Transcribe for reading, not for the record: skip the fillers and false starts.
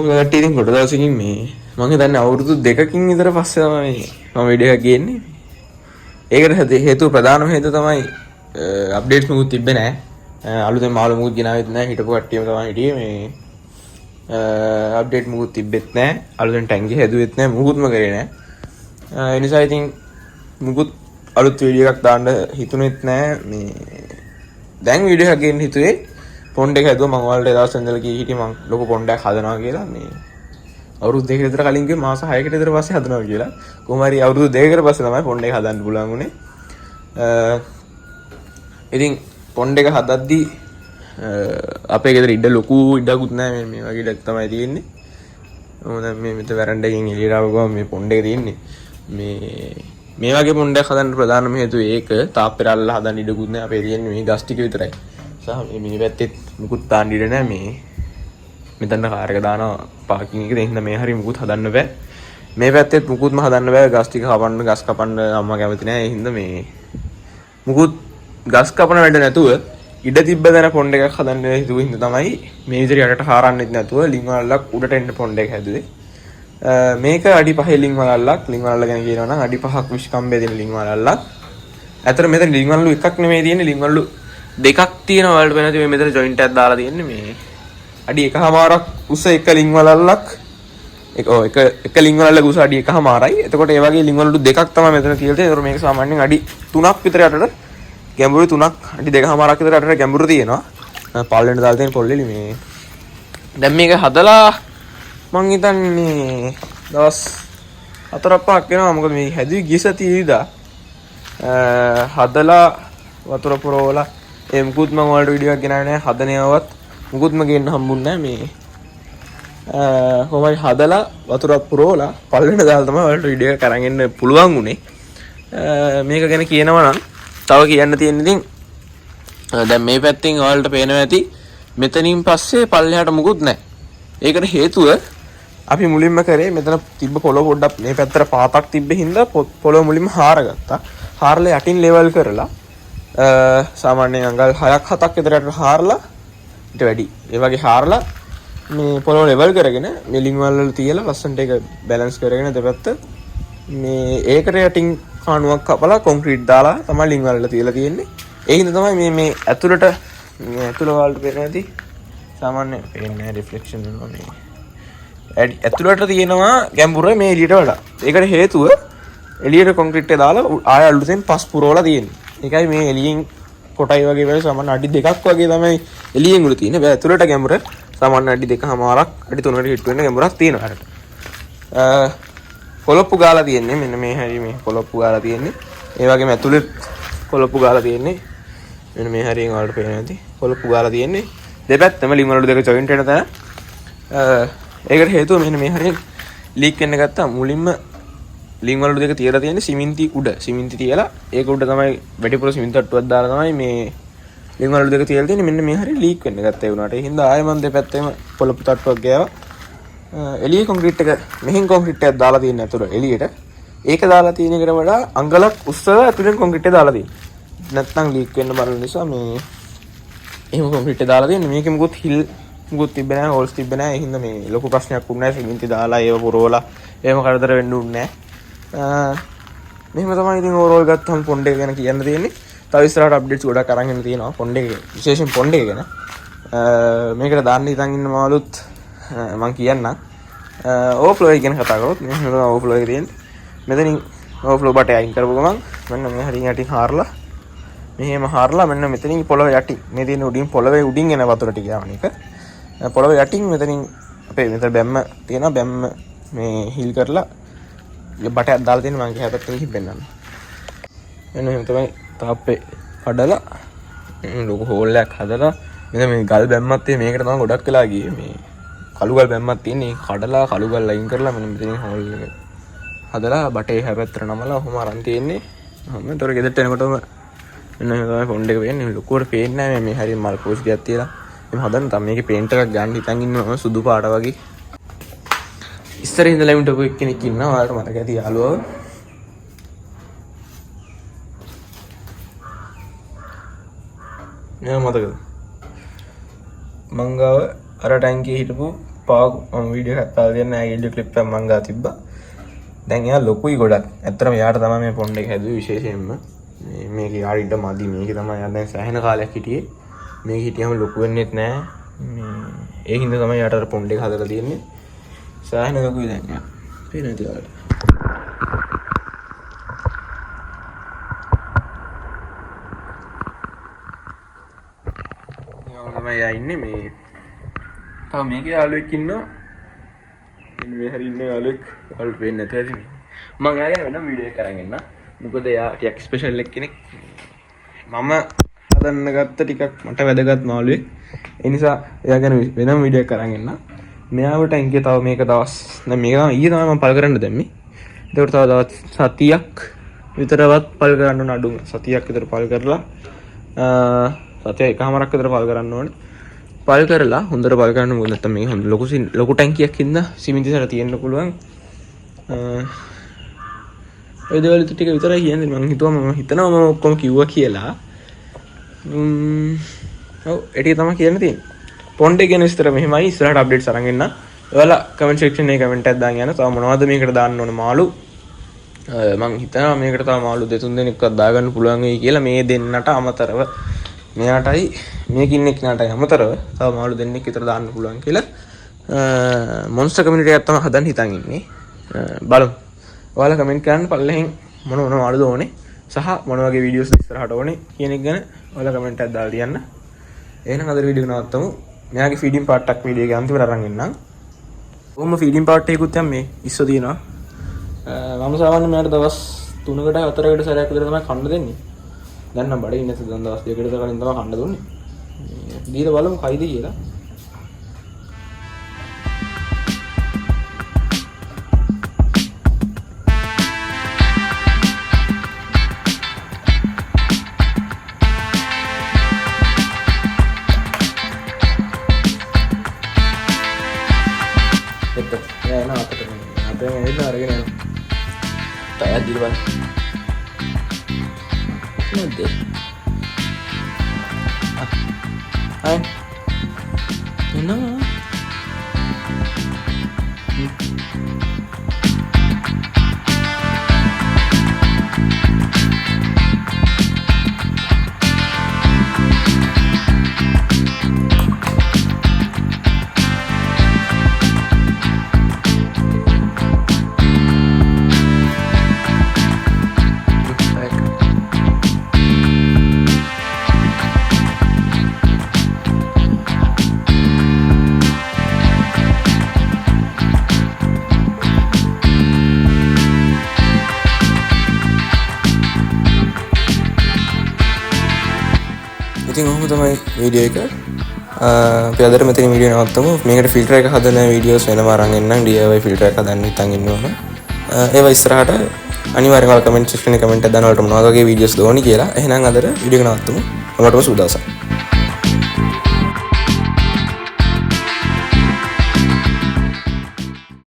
කොහොමද කට්ටිය ඉතින් ගොඩ දවසකින් මේ මං හිතන්නේ අවුරුදු දෙකකින් විතර පස්සේ තමයි මම වීඩියෝ එකක් ගේන්නේ. ඒකට හේතුව ප්‍රධානම හේතුව තමයි අප්ඩේට්ස් මොකුත් තිබ්බේ නෑ. අලුතෙන් මාළු මොකුත් ගෙනාවෙත් නෑ. හිටපු කට්ටියම තමයි හිටියේ මේ අප්ඩේට් මොකුත් තිබ්බෙත් නෑ. අලුතෙන් ටැංකිය හැදුවෙත් නෑ. මොකුත්ම කරේ නෑ. ඒ නිසා ඉතින් මොකුත් අලුත් වීඩියෝ එකක් දාන්න හිතුනෙත් නෑ. මේ දැන් වීඩියෝ එකක් ගේන්න හිතුවේ පොන්ඩ් එක හැදුවා. මං ඔයාලට ඒ දවස් ඉඳලා කී හිටියේ මං ලොකු පොන්ඩ් එකක් හදනවා කියලා. මේ අවුරුදු දෙකකට විතර කලින් කිව්වේ මාස 6කට විතර පස්සේ හදනවා කියලා. කොහොම හරි අවුරුදු දෙකකට පස්සේ තමයි පොන්ඩ් එක හදන්න පුළුවන් වුණේ. ඉතින් පොන්ඩ් එක හදද්දි අපේ ගෙදර ඉඩ ලොකු ඉඩකුත් නෑ. මේ වගේ ඉඩක් තමයි තියෙන්නේ. මම දැන් මේ මෙතන වැරන්ඩා එකෙන් එළියට ආව ගමන් මේ පොන්ඩ් එක තියෙන්නේ. මේ වගේ පොන්ඩ් එකක් හදන්න ප්‍රධානම හේතුව ඒක. තාප්පෙර අල්ලලා හදන්න ඉඩකුත් නෑ. අපේ තියෙන්නේ මේ ගස් ටික විතරයි. සහ මේ පැත්තෙත් මුකුත් දාන්න ඉඩ නෑ. මේ මෙතන කාර් එක දානවා පාකින් එකට. ඒ හින්දා මේ හරිය මුකුත් හදන්න බෑ. මේ පැත්තෙත් මුකුත්ම හදන්න බෑ. ගස් ටික කපන්න, ගස් කපන්න අම්මා කැමති නෑ. ඒ හින්දා මේ මුකුත් ගස් කපන වැඩ නැතුව ඉඩ තිබ්බ තැන පොන්ඩ් එකක් හදන්න හිතුව හින්දා තමයි මේ විදිහට යටට හාරන්නෙත් නැතුව ලිං වලල්ලක් උඩට එන්න පොන්ඩ් එක හැදුවේ. මේක අඩි 5 ලිං වලල්ලක්. ලිං වලල්ල ගැන කියනවා නම් අඩි 5ක් විශ්කම්භය දෙන ලිං වලල්ලක්. ඇත්තට මෙතන ලිං වලල්ලු එකක් නෙමෙයි තියෙන්නේ, ලිං වලල්ලු දෙකක් තියෙනවා. ඔයාලට පේනවා මේ මෙතන ජොයින්ට් එකක් දාලා තියෙන්නේ. මේ අඩි 1.5ක් උස එක ලිං වලල්ලක්. එක ඔව් එක එක ලිං වලල්ලක උස අඩි 1.5යි. එතකොට ඒ වගේ ලිං වලල්ලු දෙකක් තමයි මෙතන තියලා තියෙන්නේ. එතකොට මේක සාමාන්‍යයෙන් අඩි 3ක් විතර යටට ගැඹුරු 3ක් අඩි 2.5ක් විතර යටට ගැඹුරු තියෙනවා. පල්ලෙන්ට දාලා තියෙන පොල්ලෙලි මේ. දැන් මේක හදලා මං හිතන්නේ දවස් 4ක් 5ක් වෙනවා. මොකද මේ හැදුවේ ගිය සතියේ ඉඳලා. හදලා වතුර පුරවලා ඒ මුකුත් මං ඔයාලට වීඩියෝ එකක් ගෙනාවේ නෑ. හදන ඒවාවත් මුකුත්ම ගේන්න හම්බුන්නේ නෑ. මේ කොහොම හරි හදලා වතුර පුරවලා පල්ලෙන්ට දාලා තමයි ඔයාලට වීඩියෝ එකක් අරන් එන්න පුළුවන් වුනේ. මේක ගැන කියනවා නම් තව කියන්න තියෙන ඉතින් දැන් මේ පැත්තෙන් ඔයාලට පේනවා ඇති මෙතනින් පස්සේ පල්ලෙහාට මුකුත් නැහැ. ඒකට හේතුව අපි මුලින්ම කරේ මෙතන තිබ්බ පොළොව පොඩ්ඩක් මේ පැත්තට පාතක් තිබ්බ හින්දා පොළොව මුලින්ම හාරගත්තා. හාරලා යටින් ලෙවල් කරලා සාමාන්‍යයෙන් අඟල් 6ක් 7ක් විතර යටට හාරලා ඊට වැඩි. ඒ වගේ හාරලා මේ පොළොව ලෙවල් කරගෙන මේ ලිං වල වල තියලා ලස්සනට ඒක බැලන්ස් කරගෙන දෙපැත්ත මේ ඒකට යටින් කාණුවක් කපලා කොන්ක්‍රීට් දාලා තමයි ලිං වල තියලා තියෙන්නේ. ඒ හින්දා තමයි මේ ඇතුළට මේ ඇතුළ වලට පේනවා ඇති. සාමාන්‍ය පේන්නේ නැහැ රිෆ්ලෙක්ෂන් වෙනවා මේ. ඇතුළට තියෙනවා ගැඹුර මේ එළියට වඩා. ඒකට හේතුව එළියට කොන්ක්‍රීට් එක දාලා ආය අලුතෙන් පස් පුරවලා තියෙන්නේ. ඒකයි මේ එළියෙන් කොටයි වගේ වෙලා සාමාන්‍ය අඩි 2ක් වගේ තමයි එළියෙන් උඩ තියෙන්නේ. හැබැයි ඇතුළට ගැඹුර සාමාන්‍ය අඩි 2.5ක් අඩි 3කට හිට වෙන ගැඹුරක් තියෙනවා අරට. කොලොප්පු ගාලා තියෙන්නේ මෙන්න මේ හැරි මේ කොලොප්පු ගාලා තියෙන්නේ. ඒ වගේම ඇතුළෙත් කොලොප්පු ගාලා තියෙන්නේ. මෙන්න මේ හරියෙන් ඔයාලට පේනවා ඇති. කොලොප්පු ගාලා තියෙන්නේ. දෙපැත්තම ලිං වලට දෙක ජොයින්ට් වෙන තැන. ඒකට හේතුව මෙන්න මේ හරියෙන් ලීක් වෙන්න ගත්තා. මුලින්ම ලිං වලට දෙක තියලා තියෙන්නේ සිමෙන්ති උඩ. සිමෙන්ති තියලා ඒක උඩ තමයි වැඩිපුර සිමෙන්ති තට්ටුවක් දාලා තමයි මේ ලිං වලට දෙක තියලා තියෙන්නේ. මෙන්න මේ හරිය ලීක් වෙන්න ගත්තා ඒ වුණාට. ඒ හින්දා ආයෙ මම දෙපැත්තෙම පොළොප්පු තට්ටුවක් ගෑවා. එළියේ කොන්ක්‍රීට් එක මෙහෙන් කොන්ක්‍රීට් එකක් දාලා තියෙන ඇතුළ එළියට. ඒක දාලා තියෙන එකට වඩා අඟලක් උස්සලා ඇතුලෙන් කොන්ක්‍රීට් එක දාලා තියෙන්නේ. නැත්නම් ලීක් වෙන්න බලන නිසා මේ එහෙම කොන්ක්‍රීට් එක දාලා තියෙන්නේ. මේකේ මුකුත් හිල් මුකුත් තිබ්බේ නෑ, හෝල්ස් තිබ්බේ නෑ. ඒ හින්දා මේ ලොකු ප්‍රශ්නයක් වුණේ නෑ. සිමෙන්ති දාලා ඒව පුරවලා එහෙම කරදර වෙන්න උන්නේ නෑ. මෙහෙම තමයි ඉතින් ඕවරෝල් ගත්තම පොන්ඩ් එක ගැන කියන්න තියෙන්නේ. තව ඉස්සරහට අප්ඩේට්ස් ගොඩක් අරන් එන්න තියෙනවා පොන්ඩ් එක, විශේෂයෙන් පොන්ඩ් එක ගැන. මේකට දාන්න හිතන් ඉන්න මාළුත් මං කියන්නම්. ඕවර්ෆ්ලෝ එක ගැන කතා කරොත් මෙහෙම තමයි ඕවර්ෆ්ලෝ එක තියෙන්නේ. මෙතනින් ඕවර්ෆ්ලෝ බටේ අයින් කරපු ගමන් මෙන්න මේ හරිය යටින් හාරලා මෙහෙම හාරලා මෙන්න මෙතනින් පොළොව යටින් මේ තියෙන උඩින් පොළවේ උඩින් එන වතුර ටික යවන එක. පොළොව යටින් මෙතනින් අපේ මෙතන බැම්ම තියෙනවා. බැම්ම මේ හිල් කරලා බටයක් දාලා තියෙන මං කියා පැත්තෙන් ගිහින් පෙන්නන්න. මෙන්න මෙහෙම තමයි තාප්පේ කඩලා ලොකු හෝල් එකක් හදලා මෙතන මේ ගල් බැම්මක් තියෙන මේකට තමයි ගොඩක් වෙලා ගියේ. මේ කළු ගල් බැම්මක් තියෙන ඒක කඩලා කළු ගල් අයින් කරලා මෙන්න මෙතනින් හෝල් එක හදලා බටේ එහා පැත්තට නමලා ඔහොම අරන් තියෙන්නේ. ඔහොම ඒතර ගෙදරට එනකොටම මෙන්න මෙහෙම තමයි පොන්ඩ් එක වෙන්නේ. ලොකුවට පේන්නේ නැහැ මේ හරිය මල් පෝෂ් ටිකක් තියලා. එහෙම හදන්න තම මේකේ පේන්ට් එකක් ගන්න හිතන් ඉන්නවා මම සුදු පාට වගේ. ඉස්සර ඉඳලා හිටපු එක්කෙනෙක් ඉන්නවා ඔයාලට මතක ඇති යාළුවව. නෑ මතකද? මං ගාව අර ටැංකියේ හිටපු පාව මම වීඩියෝ එකක් දාලා දෙන්න. එයාගේ වීඩියෝ ක්ලිප් එකක් මං ගා තිබ්බා. දැන් එයා ලොකුයි ගොඩක්. ඇත්තටම එයාට තමයි මේ පොන්ඩ් එක හැදුවේ විශේෂයෙන්ම. මේ මේක එයාට ඉඩ මදි. මේකේ තමයි එයා දැන් සෑහෙන කාලයක් හිටියේ. මේක හිටියම ලොකු වෙන්නෙත් නෑ. මේ ඒ හින්දා තමයි එයාට අර පොන්ඩ් එක හදලා තියෙන්නේ. සෑහෙන ලොකුයි දැන් එයා. පේන ඇති ඔයාලට. තමයි එයා ඉන්නේ මේ. තව මේකේ යාළුවෙක් ඉන්නවා. මෙන්න මේ හරි ඉන්න යාළුවෙක්. ඔයාලට පේන්නේ නැතුව ඇති මේ. මං එයා ගැන වෙනම වීඩියෝ එකක් අරන් එන්නම්. මොකද එයා ටිකක් ස්පෙෂල් එක්කෙනෙක්. මම හදන්න ගත්ත ටිකක් මට වැදගත් මාළුවෙක්. ඒ නිසා එයා ගැන වෙනම වීඩියෝ එකක් අරන් එන්නම්. මෙයාව ටැංකිය තව මේක දවස් දැන් මේක තමයි ඊයේ තමයි මම පල් කරන්න දැම්මේ. ඒකට තව දවස් සතියක් විතරවත් පල් කරන්න ඕන අඩුම. සතියක් විතර පල් කරලා සතිය එකමාරක් විතර පල් කරන්න ඕනේ. පල් කරලා හොඳට පල් කරන්න, මොකද නැත්තම් මේක හොඳ ලොකු ලොකු ටැංකියක් හින්දා සිමෙන්ති සැර තියෙන්න පුළුවන්. ඔය දේවල් ටික විතරයි කියන්නේ. මං හිතුවා මම හිතනවා මම ඔක්කොම කිව්වා කියලා. ඔව් ඒ ටික තමයි කියන්න තියෙන්නේ. පොන්ඩ් එක ගැන විස්තර මෙහෙමයි. ඉස්සරහට අප්ඩේට්ස් අරන් එන්න. ඔයාලා කමෙන්ට් සෙක්ෂන් එකේ කමෙන්ට් එකක් දාන්න යන. තව මොනවද මේකට දාන්න ඕන මාළු? මං හිතනවා මේකට තව මාළු දෙතුන් දෙනෙක්වත් දාගන්න පුළුවන් වෙයි කියලා. මේ දෙන්නට අමතරව මෙයාටයි මේකින් එක්කනටයි අමතරව තව මාළු දෙන්නෙක් විතර දාන්න පුළුවන් කියලා. මොන්ස්ටර් කමියුනිටි එකක් තමයි හදන්න හිතන් ඉන්නේ. බලමු. ඔයාලා කමෙන්ට් කරන්න පල්ලෙහෙන් මොන මොන මාළුද ඕනේ සහ මොන වගේ වීඩියෝස් ඉස්සරහට ඕනේ කියන එක ගැන ඔයාලා කමෙන්ට් එකක් දාලා තියන්න. එහෙනම් අද වීඩියෝ එක නවත්තමු. මෙයාගේ ෆීඩින් පාර්ට් එකක් වීඩියෝ එකේ අන්තිමට අරන් එන්නම්. කොහොම ෆීඩින් පාර්ට් එකකුත් යම් මේ ඉස්සෝ තියෙනවා. මම සාමාන්‍යයෙන් මෙයාට දවස් 3කට 4කට සැරයක් විතර තමයි කන්න දෙන්නේ. දැන් නම් බඩගින්න නැති දැන් දවස් 2කට විතර කලින් තමයි කන්න දුන්නේ. දීලා බලමු කයිද කියලා. එක්ක එයා එනවා අතට මේ අතෙන් ඇවිල්ලා අරගෙන යනවා. තයත් දීලා බලන්න. නැද්ද? ආ. එනවා. ඉතින් ඔහොම තමයි වීඩියෝ එක. අපි අදට මෙතන වීඩියෝ නවත්තමු. මේකට ෆිල්ටර් එක හදන වීඩියෝස් වෙනම අරන් එන්නම්. DIY filter එක හදන්න හිතන් ඉන්නවනම්. ඒවා ඉස්සරහට අනිවාර්යෙන්ම ඔයාලා කමෙන්ට් සෙක්ෂන් එකේ කමෙන්ට් එකක් දාන්න ඔයාලට මොනවා වගේ වීඩියෝස් ඕනි කියලා. එහෙනම් අදට වීඩියෝ එක නවත්තමු. ඔයාලටම සුබ දවසක්.